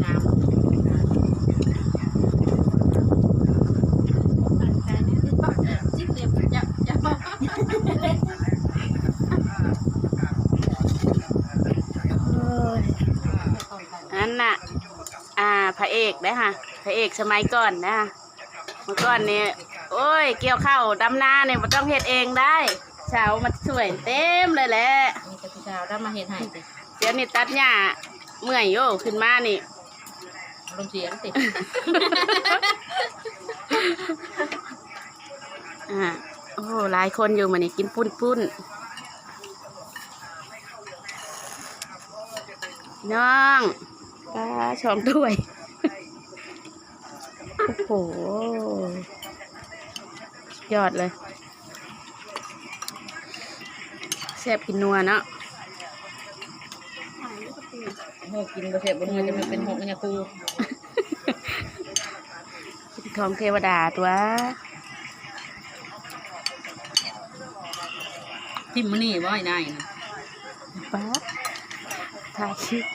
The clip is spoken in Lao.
ງາມ ໂອ້ຍ ອັນນ່ະ ອ່າ ພະເອກເດ້ຫະ ພະເອກສະໄໝກ່ອນນະ ເມື່ອກ່ອນນີ້ ໂອ້ຍ ກ່ຽວເຂົ້າດຳນານີ້ບໍ່ຕ້ອງເຮັດເອງໄດ້ ສາວມາຊ່ວຍເຕັມເລີຍແຫຼະ ມີແຕ່ຜູ້ສາວດຳມາເຮັດໃຫ້ຕິ ດຽວນີ້ຕັດຫຍ້າເມື່ອຍໂອ້ ຂຶ້ນມານີ້ ອາລົມເສຍຕິ ອ່າ ໂອ້ ຫຼາຍຄົນຢູ່ມື້ນີ້ ກິນປຸ້ນໆ ນ້ອງ ປາ ສອງຖ້ວຍ ໂອ້ໂຫ ສຸດຍອດເລີຍ ແຊບກິນນົວເນາະ ໂຫ ກິນບໍ່ແຊບບໍ່ນົວ ຈະມາເປັນໂຮກຍາຄູ ກິນຂອງເທວະດາຕົວະ ກິນມື້ນີ້ບໍ່ ໄອ້ນາຍ ປາ ຖ່າຍຄລິບ.